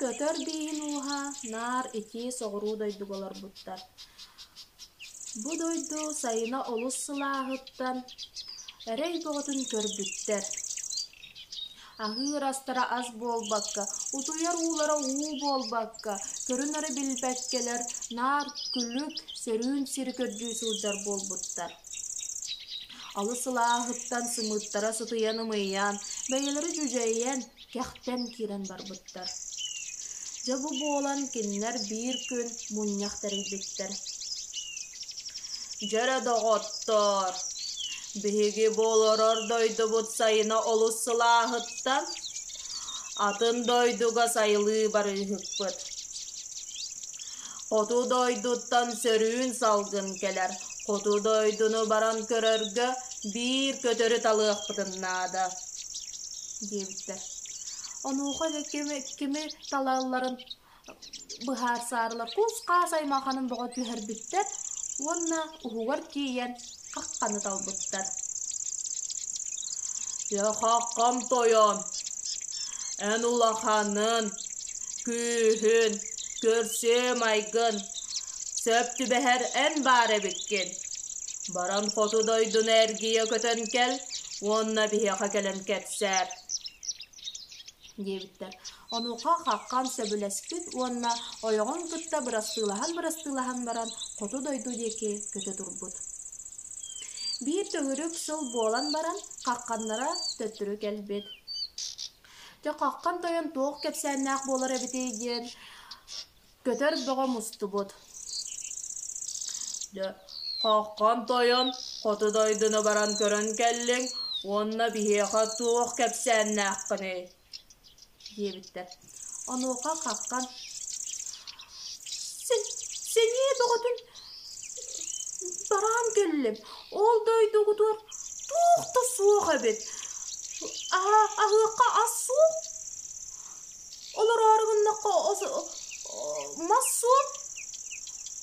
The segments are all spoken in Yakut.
көтөр бииһин ууһа наар итии соҕуруу дойдуга олорбуттар. Бу дойду сайына олус сылааһыттан эрэй бөҕөтүн көрбүттэр. Аһыыр астара ас буолбакка, утуйар уулара уу буолбакка, көрүн-нары билбэккэлэр наар күлүк, сөрүүн сири көрдүү сылдьар буолбуттар. Алыс сылааһыттан сымыыттара сытыйан ымыйан, бэйэлэрэ дьүдьэйэн, кэхтэн киирэн барбыттар. Дьэ бу буолан кинилэр биир күн мунньах тэрийбиттэр. Дьэ эрэ доҕоттоор, биһиги бу олорор дойдубут сайына олус сылааһыттан атын дойдуга сайылыы барыыһыкпыт. Хоту дойдуттан сөрүүн салгын кэлэр, хоту дойдуну баран көрөргө биир көтөрү талыахпытын наада диэбиттэр. Онуоха кими, кими талалларын быһаарсаарылар кус-хаас аймаханын бөҕө түһэрбиттэр уонна уһугар тиийэн хахханы талбыттар. Дьэ хаххам тойон, эн улаханын, күүһүн, көрсүө майгын, сөп түбэһэр эн баар эбиккин. Баран хоту дойдуну эргийэ көтөн кэл уонна биһиэхэ кэлэн кэпсээр диэбиттэр. Онуоха Хаххан сөбүлэспит уонна ойоҕун кытта бырастыылаһан-бырастыылаһан баран хоту дойду диэки көтө турбут. Биир төгүрүк сыл буолан баран Хахханнара төттөрү кэлбит. Дьэ Хаххан тойон туох кэпсээннээх буолар эбитий диэн Көтөр бөҕө мустубут. Дьэ, хаххан тойон хоту дойдуну баран көрөн кэллиҥ уонна биһиэхэ туох кэпсээннээххиний диэбиттэр. Онуоха хаххан сэниэ бөҕөтүн бараан кэллим. Ол дойдугутугар туох да суох эбит. Аһыахха ас суох. Олороору гыннахха мас суох,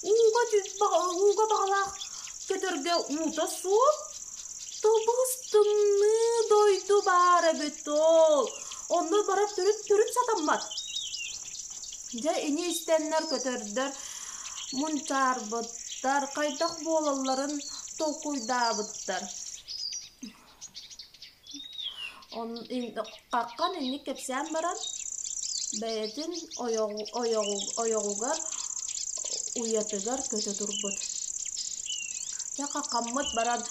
ууга ууга баҕалаах көтөргө уута суох, тылбыыс тымныы дойду баар эбит ол. Онно барар төрүт төрүт сатаммат. Дьэ ини истэннэр көтөрдөр мунчаарбыттар, хайдах буолалларын толкуйдаабыттар. Хаххан инник кэпсээн баран, бэйэтин ойоҕугар уйатыгар көтө турбут. Дьэ хаххаммыт баран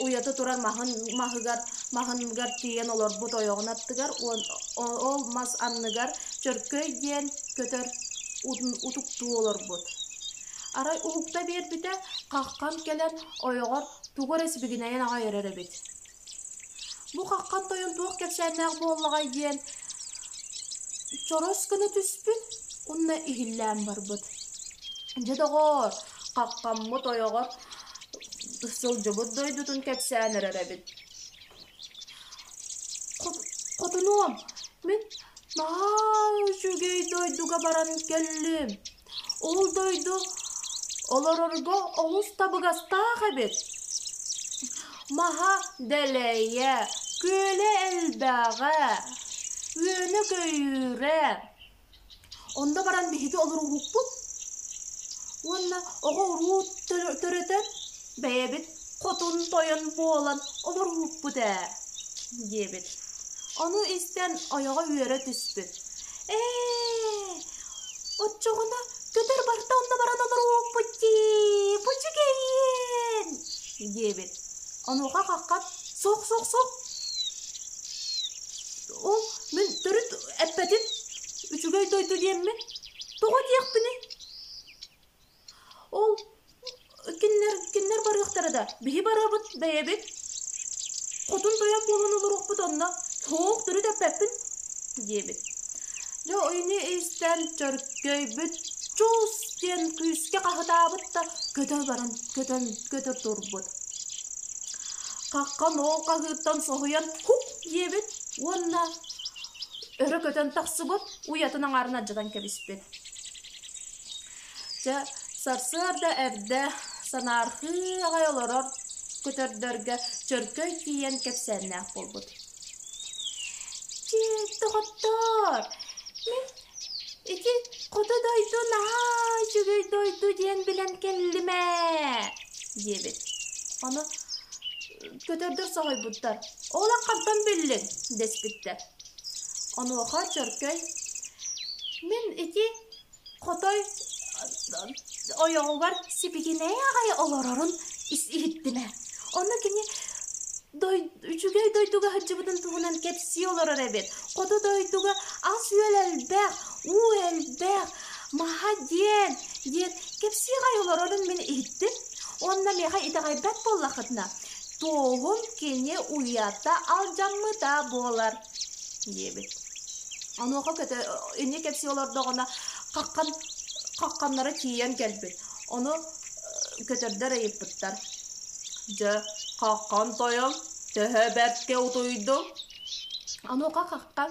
уйата турар маһын маһыгар маһынгар тиийэн олорбут ойоҕун аттыгар ол мас анныгар чөркөй диэн көтөр утуктуу олорбут. Арай уһукта биэрбитэ, хаххан кэлэн ойоҕор тугу эрэ сибигинэйэн аҕай эрэр эбит. Бу хаххан тойон туох кэпсээннээх буоллаҕай диэн чорос гына түспүт уонна иһиллээн барбыт. Дьэ доҕоор, хаххаммыт ойоҕор сылдьыбыт дойдутун кэпсээн эрэр эбит. Хотунуом, мин наһаа үчүгэй дойдуга баран кэллим. Ол дойду олорорго олус табыгастаах эбит. Маһа дэлэйэ, күөлэ элбэҕэ, үөнэ-көйүүрэ. Онно баран биһиги олоруоһукпут уонна оҕо-уруу төрөтөн бэйэбит хотун-тойон буолан олоруоһукпут ээ диэбит. Ону истэн ойоҕо үөрэ түспүт. Ээ, Оччоҕуна көтөр барыта онно баран олоруохпут дии, бу үчүгэйиэн диэбит. Онуоха хаххат суох суох суох ол мин төрүт эппэтим үчүгэй дойду диэммин тоҕо диэхпиний Ол кинилэр кинилэр барыахтара да, биһи барабыт бэйэбит. Хотун тойон буолан олоруохпут онно. Суох, төрүт эппэппин диэбит. Дьэ ини истэн чөркөйбүт чуус диэн күүскэ хаһытаабыт да көтө баран көтөн көтө турбут. Хаххан ол хаһыыттан соһуйан хук диэбит уонна өрө көтөн тахсыбыт уйатын аҥаарын алдьатан кэбиспит. Дьэ, сарсыарда эрдэ санаархыы аҕай олорор көтөрдөргө чөркөй тиийэн кэпсээннээх буолбут. Дьиэ, доҕоттоор, мин Ити хоту дойду наһаа үчүгэй дойду диэн билэн кэллим ээ диэбит. Ону көтөрдөр соһуйбуттар. Ол хантан биллиҥ дэспиттэр. Онуоха чөркөй мин ити хотой ойоҕугар сибигинэйэ аҕай олорорун иһиттим ээ. Ону кини үчүгэй дойдуга сылдьыбытын туһунан кэпсии олорор эбит. Хоту дойдуга ас-үөл элбэх, уу элбэх, маһа диэн диэн кэпсии аҕай олорорун мин иһиттим. Уонна миэхэ итэҕэйбэт буоллаххытына, туоһум кини уйата алдьаммыта буолар диэбит. Онуоха көтө инньэ кэпсии олордоҕуна хаххан хахханнара тиийэн кэлбит. Ону көтөрдөр ыйыппыттар: «Дьэ, хаххан тойон, төһө бэрткэ утуйдуҥ?» Онуоха хаххан: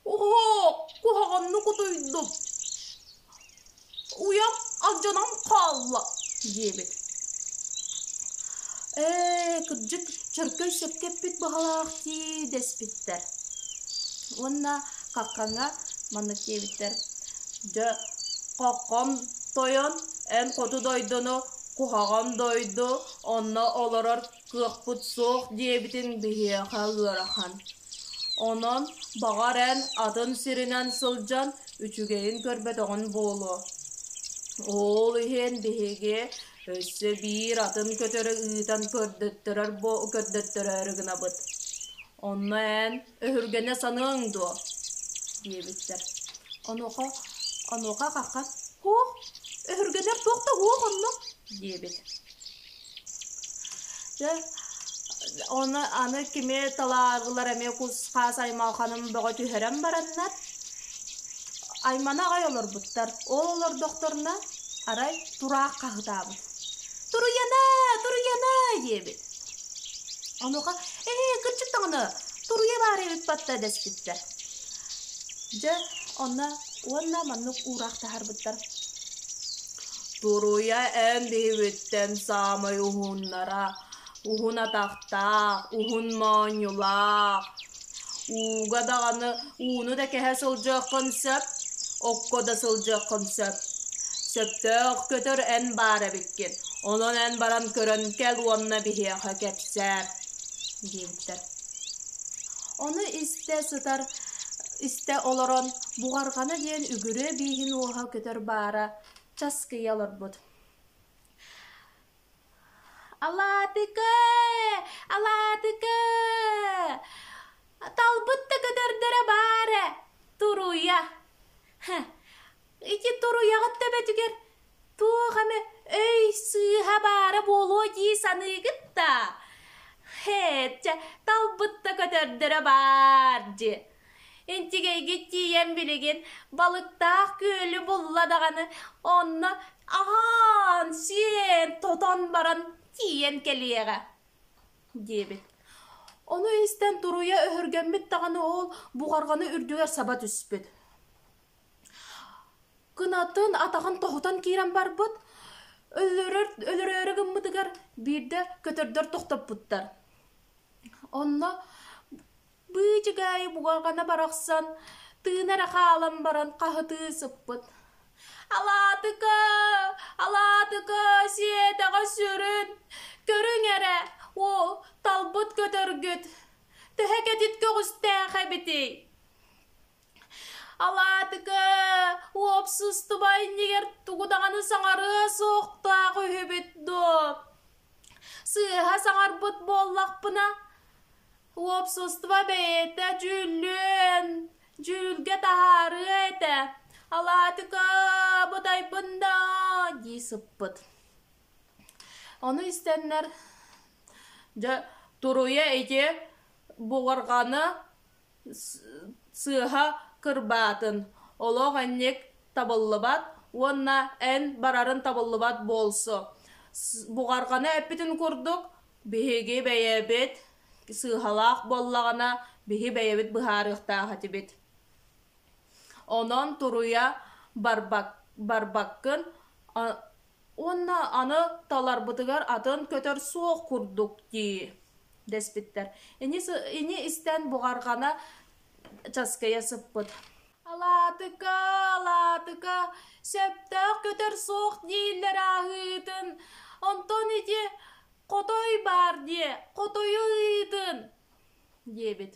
«Оһоо, куһаҕаннык утуйдум. Уйам алдьанан хаалла» диэбит. «Ээ, кырдьык, чөркөй сөпкө эппит быһалаах дии» дэспиттэр. Уонна хаххаҥҥа маннык диэбиттэр: «Дьэ, хаххан тойон, эн хоту дойдуну куһаҕан дойду, онно олорор кыахпыт суох диэбитиҥ биһиэхэ ыарахан. Онон, баҕар эн атын сиринэн сылдьан үчүгэйин көрбөтөҕүн буолуо. Ол иһин биһиги өссө биир атын көтөрү ыытан көрдөттөрөр көрдөттөрөөрү гынабыт. Онно эн өһүргэнэ саныаҥ дуо?» диэбиттэр. Онуоха онуоха хаххан «Һуох, өһүргэнэр туох да һуох онно» диэбит. Дьэ, ону аны кими талаарылар эмиэ кус-хаас аймалҕанын бөҕө түһэрэн бараннар, аймана аҕай олорбуттар. Ол олордохторуна арай тураах хаһытаабыт. «Туруйана! Туруйана!» диэбит. Онуоха «Ээ, кырдьык даҕаны, туруйа баар эбит батта» дэспиттэр. Дьэ, онно уонна маннык уураах таһаарбыттар. Туруйа эн биһигиттэн саамай уһуннара, уһун атахтаах, уһун моонньулаах. Ууга даҕаны ууну да кэһэ сылдьыаххын сөп, окко да сылдьыаххын сөп. Сөптөөх көтөр эн баар эбиккин, онон эн баран көрөн кэл уонна биһиэхэ кэпсээр диэбиттэр. Ону истэ сытар истэ олорон буҕарҕана диэн үгүрүө бииһин уоһа көтөр баара часкыйа олорбут. Алаатыка! Алаатыка! Талбыт да көтөрдөрө баар ээ, туруйа! Ити туруйаҕыт төбөтүгэр туох эмэ өй сыыһа баара буолуо дии саныыгыт да? Һээ, чэ, талбыт да көтөрдөрө баар дии. Интигэйгит тиийэн билигин балыктаах күөлү булла даҕаны, онно аһаан, сиэн, тотон баран тиийэн кэлиэҕэ диэбит. Ону истэн туруйа өһүргэммит даҕаны ол буҕарҕаны үрдүгэр саба түспүт. Кынатын атаҕын тоһутан киирэн барбыт, өлөрөр өлөрөөрү гыммытыгар биирдэ көтөрдөр тохтоппуттар. Онно быычыгаайы буҕаҕана барахсан тыына эрэ хаалан баран хаһытыы сыппыт. Алаатыка, алаатыка, сиэтэҕэ сүрүн, көрүҥ эрэ, оо, талбыт көтөргүт, төһө кэтит көҕүстээх эбитий? Алаатыка, уопсустуба иннигэр тугу даҕаны саҥарыа суохтаах үһүбүт дуо? Сыыһа саҥарбыт буоллахпына, уопсустуба бэйэтэ дьүүллүөн, дьүүлгэ таһаарыа этэ. Алаатыка, бытайбын да дии сыппыт. Ону истэннэр, дьэ, туруйа ити буҕарҕаны сыыһа кырбаатын, олох инник табыллыбат уонна эн барарын табыллыбат буолсу. Буҕарҕаны эппитин курдук, биһиги бэйэбит сыыһалаах буоллаҕына, биһи бэйэбит быһаарыахтаах этибит. Онон туруйа барбаккын Уонна аны таларбытыгар атын көтөр суох курдук дии дэспиттэр. Ини, ини истэн буҕарҕана часкыйа сыппыт. Алаатыка, алаатыка, сөптөөх көтөр суох дииллэр ааһыытын, онтон ити хотой баар диэ, хотойу ыытын диэбит.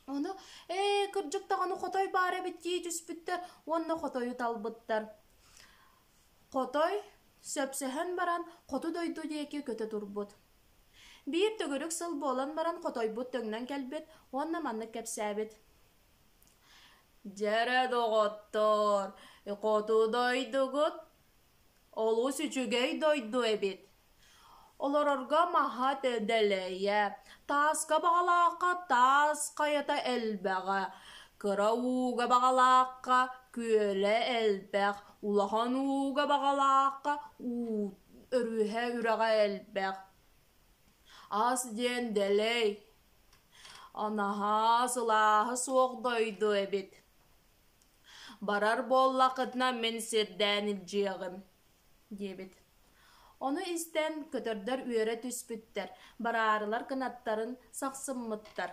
Ону ээ, кырдьык даҕаны хотой баар эбит дии түспүттэр уонна хотойу талбыттар. Хотой сөпсөһөн баран хоту дойду диэки көтө турбут. Биир төгүрүк сыл буолан баран хотойбут төҥнөн кэлбит уонна маннык кэпсээбит: «Дьэрэ доҕоттоор, хоту дойдугут олус үчүгэй дойду эбит. Олорорго маһа дэлэйэ, тааска баҕалаахха таас хайата элбэҕэ, кыра ууга баҕалаахха күөлэ элбэх, улахан ууга баҕалаахха уу өрүһэ үрэҕэ элбэх. Ас диэн дэлэй, наһаа сылааһа суох дойду эбит. Барар буоллаххытына мин сирдээн илдьиэҕим» диэбит. Ону истэн көтөрдөр үөрэ түспүттэр, бараарылар кынаттарын сахсыммыттар.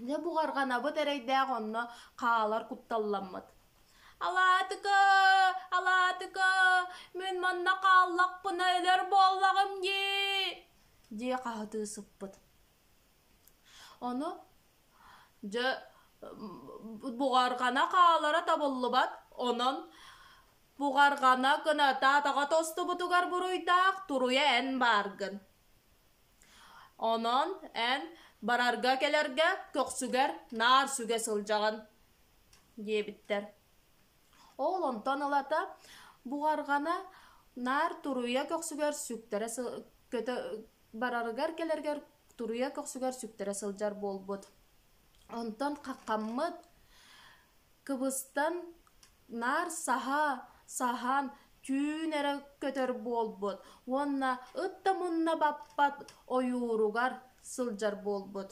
Дьэ буҕарҕанабыт эрэйдээх онно хаалар кутталламмыт. «Алаатыка, алаатыка, мин манна хааллахпына өлөр буоллаҕым дии!» дии хаһытыы сыппыт. Ону дьэ буҕарҕана хаалара табыллыбат, онон Буҕарҕана кыната атаҕа тостубутугар буруйдаах туруйа эн бааргын. Онон эн барарга-кэлэргэ көхсүгэр наар сүгэ сылдьаҕын диэбиттэр. Ол онтон ылата буҕарҕана наар туруйа көхсүгэр сүктэрэ көтө барарыгар-кэлэригэр туруйа көхсүгэр сүктэрэ сылдьар буолбут. Онтон хаххаммыт Кыбыстан наар саһа саһан түүн эрэ көтөр буолбут уонна ыт да мунна баппат ойууругар сылдьар буолбут.